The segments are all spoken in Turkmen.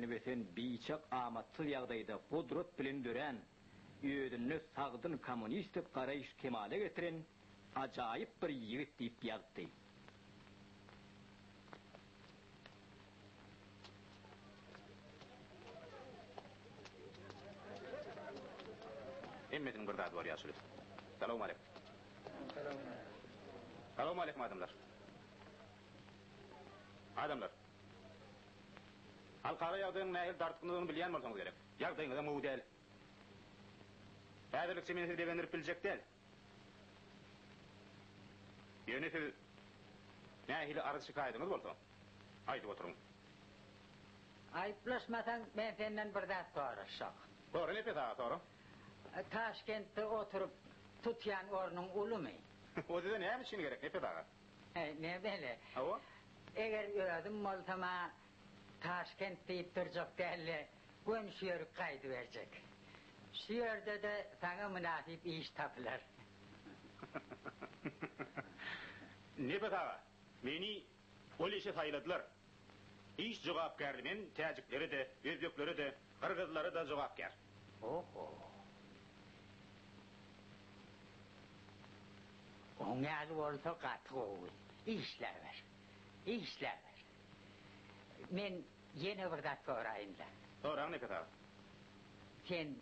gülläp-ýaşnyp ösen biçak amatsyz ýagdaýda gudrat bilen dörän, özünde sagdyn kommunistik garaýyş kemala getiren ajaýyp bir ýigit diýip ýazypdy. Hemmesiniň bir zady bor ýaşuly. Salowmaleýkim. Salowmaleýkim adamlar. Adamlar. Halkara ýagdaýyň nähili dartgynlydygyny bilýän bolsaňyz gerek. Ýagdaýyňyzam gowy däl. Häzirlikçe men sizi begendirip biljek däl. Ýöne siz nähili arz-şikaýadyňyz bolsa, aýdyp oturyň. Aýyplaşmasaň, men senden bir zat soraşjak. Sora Nepes aga, sora. Taşkentde oturyp tutýan ornuň ulumy? O size näme üçin gerek, Nepes aga? Näme-le? Hawa. Eger özüm bolsam-a, Taşkent diýip durjak däl-de, göni şu ýerik gaýdyberjek. Şu ýerde-de saňa mynasyp iş tapylar. Nepes aga, meni ol işe saýladylar. Iş jogapkärli men täjiklere-de, özbeklere-de, gyrgyzlara-da jogapkär. Oho. Oň ýaly bolsa gaty gowy. Işläber. Işläber. Men ýene bir zat soraýyn-la. Soraň Nepes aga. Sen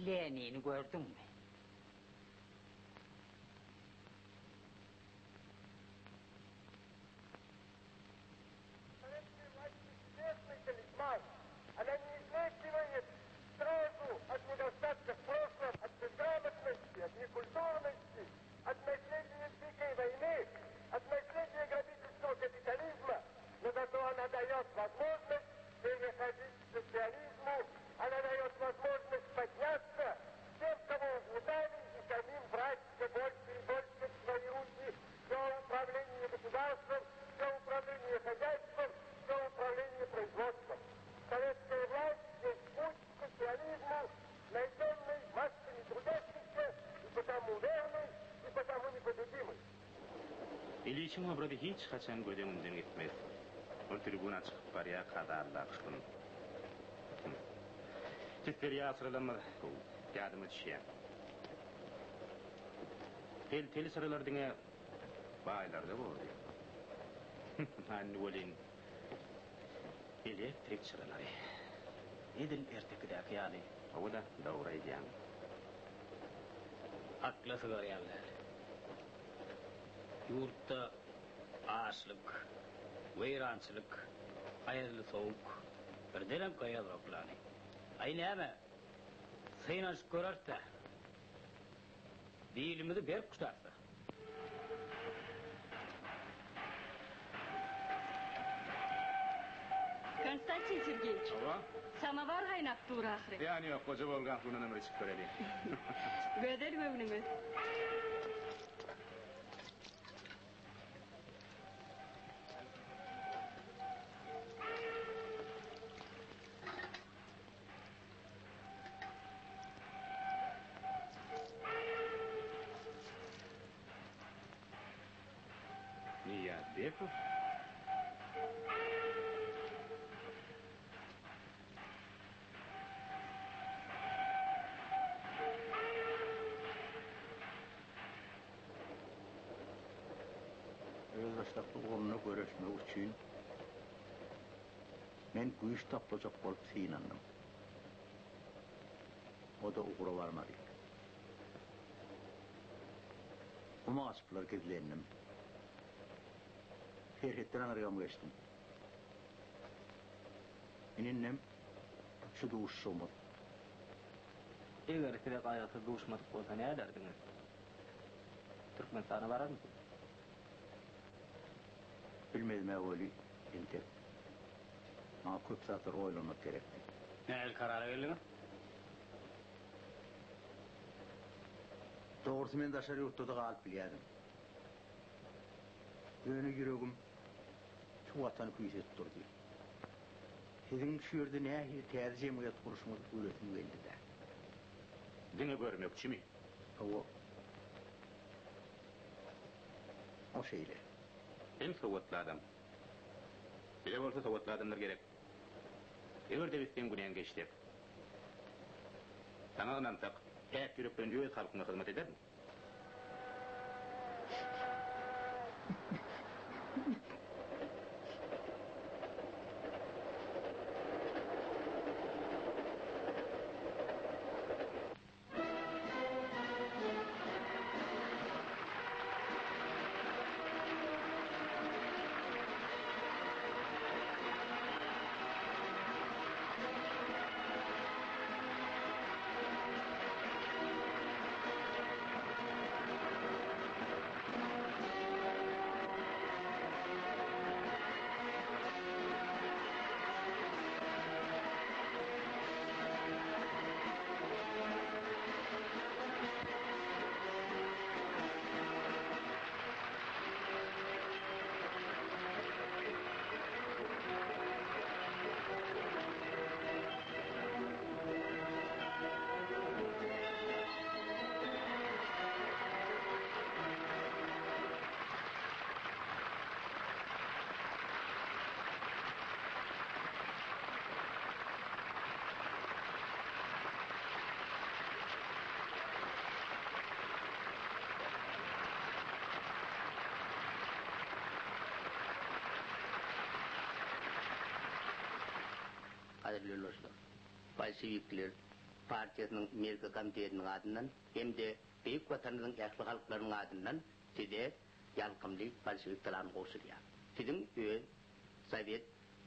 Lenini gördüňmi? Iliçiň obrazy hiç haçan göz öňümden gitmez. Ol tribuna çykyp barýarka zaldaky şum. Tüsseli ýaşyrylanymyz ýadyma düşýär. Pelteli çyralar diňe baýlarda bordy. A indi welin elektrik çyralary. Edil ertekidäki ýaly. Hawa-da, dogry aýdýaň. Akla sygar ýaly däl. Ýurtda açlyk, weýrançylyk, aýazly sowuk, birdenem gaýazroplany. Aý näme, synanyşyp göreris-dä. Bilimizi berk guşarys-a. Konstantin Sergeýiç. Hawa. Samowar gaýnap dur ahyry. Zyýany ýok, goja Wolgaň suwundanam bir içip göreli. Gözel göwnüňiz. Nyýazbekow. Özbaşdaklyk ugrunda göreşmek üçin Men güýç toplajak bolup synandym. O-da ugra barmady. Guma gaçyplar gizlendim. Serhetden aňrygam geçdim. Indem şu duşuşygymyz. Eger size Gaýgysyz duşmadyk bolsa näderdiňiz? Türkmenistana bararmysyňyz? Bilmezim-ä weli, entek maňa köp zatlar oýlanmak gerekdi. Nähili karara geldiňiz? Dogrusy men daşary ýurtda-da galyp bilýärdim. Ýöne ýüregim şu Watany küýsedip durdy. Siziň şu ýerde nähili täze jemgyýet gurşuňyzy göresim geldi-dä. Diňe görmekçimi? Hawa. O şeýle. Sen sowatly adam. Bize bolsa sowatly adamlar gerek. Eger-de biz seň günäňi geçsek, saňa ynansak, päk ýürek bilen öz halkyňa hyzmat edermiň? Gadyrly ýoldaşlar! Bolşewikler partiýasynyň Merkezi Komitetiniň adyndan hem-de beýik Watanymyzyň ähli halklarynyň adyndan Size ýalkymly bolşewik salamy gowşurýar. Siziň öz Sowet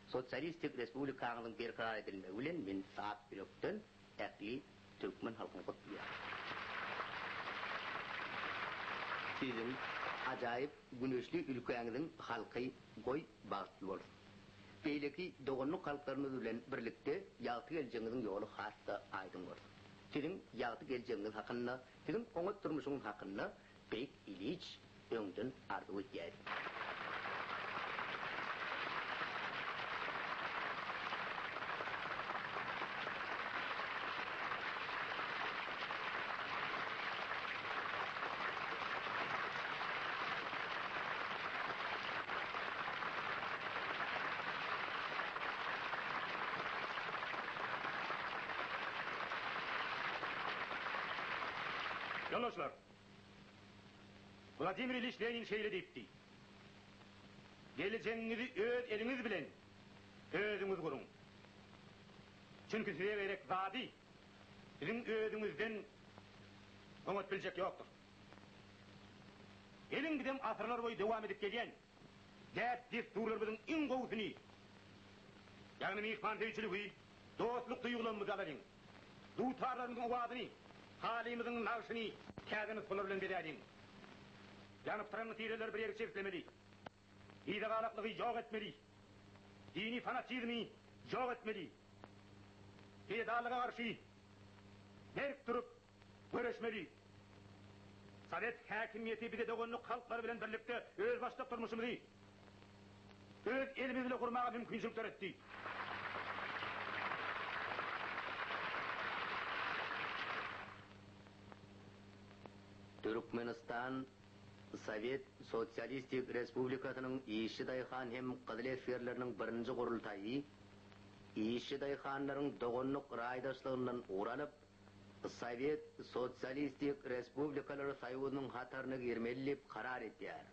Sosialistik Respublikaňyzyň berkarar edilmegi bilen men sap ýürekden ähli türkmen halkyny gutlaýaryn. Siziň ajaýyp güneşli ülkäňiziň halky goý bagtly bolsun. Beýleki doganlyk halklarymyz bilen birlikde ýagty geljegiňiziň ýoly has-da aýdyň bolsun. Siziň ýagty geljegiňiz hakynda, siziň oňat durmuşyňyz hakynda Beýik Iliç öňden arzuw edýär. Ýoldaşlar! Wladimir Iliç Lenin şeýle diýipdi, Gelejegiňizi öz eliňiz bilen özüňiz guruň. Çünki size gerek zady siziň özüňizden oňat biljek ýokdur. Geliň bizem asyrlar boýy dowam edip gelýän däp-dessurlarymyzyň iň gowusyny, ýagny myhmansöýüjiligi, dostluk duýgularymyzy alalyň. Dutarlarymyzyň owazyny, halymyzyň nagşyny täze nusgalar bilen bezäliň. Ýanyp-pyranly tireleri bir ýere jebislemeli. Yzagalaklygy ýok etmeli. Dini fanatizmi ýok etmeli. Feodallyga garşy berk durup göreşmeli. Sowet häkimiýeti bize doganlyk halklar bilen birlikde özbaşdak durmuşymyzy öz elimiz bile gurmaga mümkinçilik döretdi. Türkmenistan Sowet Sosialistik Respublikasynyň işçi-daýhan hem gyzyl esgerleriniň birinji gurultaýy işçi-daýhanlaryň doganlyk raýdaşlygyndan ugur alyp, Sowet Sosialistik Respublikalary Soýuzynyň hataryna girmeli diýip karar edýär.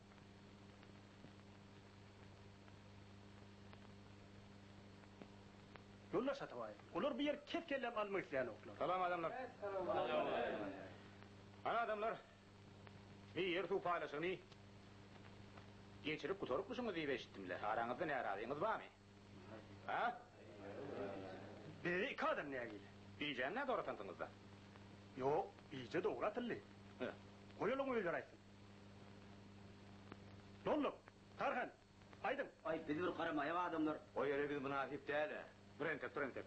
Ýoldaş Atabaýew, olar bu ýeri kes-kelläm almak isleýänoklar. Salam adamlar. Hany adamlar, bir ýer-suw paýlaşygyny geçirip gutarypmyşyňyz diýip eşitdim-le, araňyzda närazyňyz barmy? A? Bizde iki adam nägile. Bijäni nä dogry atansyňyzda? Ýok, bije dogry atyldy. Goý olaň özleri aýtsyn. Dolluk, Tarhan, aýdyň. Aý, biz bir garamaýak adamlar. O ýere biz mynasyp däl-ä. Dur entek, dur entek.